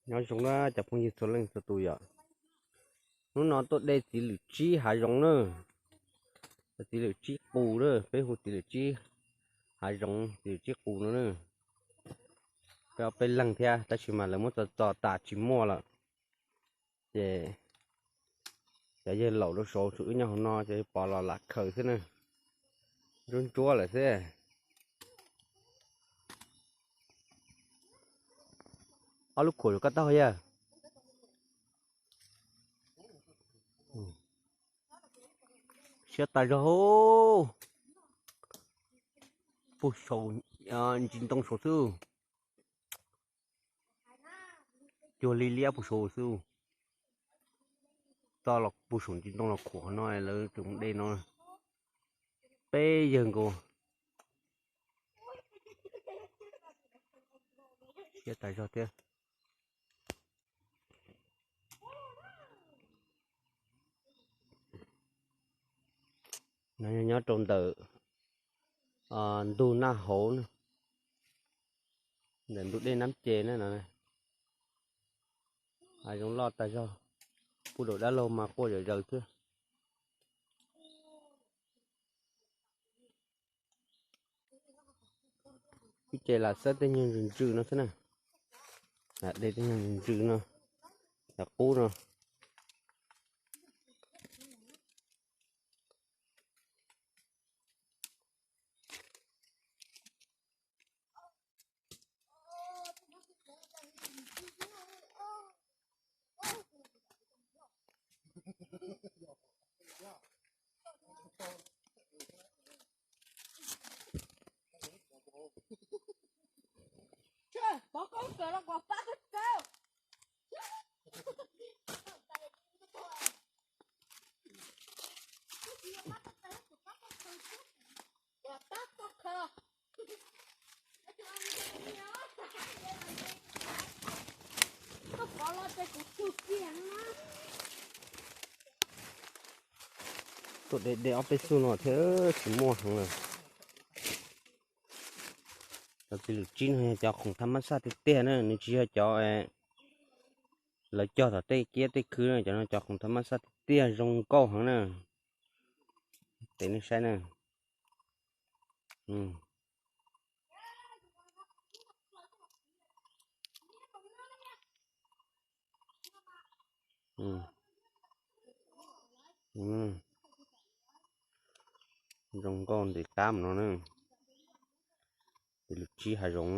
Nyob zoo na cov phooj ywg txhua leej txhua tus yom. Hnub no tuaj de txiv lwm tsib hav zoov na. Txiv lwm tsib qus na, peb hu txiv lwm tsib hav zoov, txiv lwm tsib qus no na. Peb ob peb leeg thiab tab sis mas lawv muab txo txo tas tsis muaj lawm. Ces cov yawg laus rau saud tsuas wb nyob hauv no ces pov los lam khaws xwb na. Ntsuab ntsuab lawm xwb. Ob lub khuam yuav koj tau yawg. Siab tas zog. Puag saum ntsis ntoo saud xwb. Cuag li liab puag saud xwb. Txoj los puag saum ntsis ntoo los khuam no lawv tseem de no. Peb yawg nkaus. Siab tas zog thiab. No nyob rau ntawm ntug Naj Hauv na, ntawm ntug dej Nab Ces na no. Hav zoov loj tas zog, puag daum dab laug mas quaj zom zaws xwb. Ib ce lam xawb tej nyuag ntsws ntsws no xwb na. Lam de tej nyuag ntsws ntsws no, cov qub no. Tuaj de de ob peb xub no thiab tsis muaj heev lawm. Cov txiv lwm tsib no yog cov khoom tham mab xaj tiag tiag na, nws tsis yog cov lawv cog tom tej kiab tej khw na, cov no cov khoom tham mab xaj tiag tiag zoo nkauj heev na. Tev nej saib na. Zoo nkauj ntev qab no na. Txiv lwm tsib hav zoov.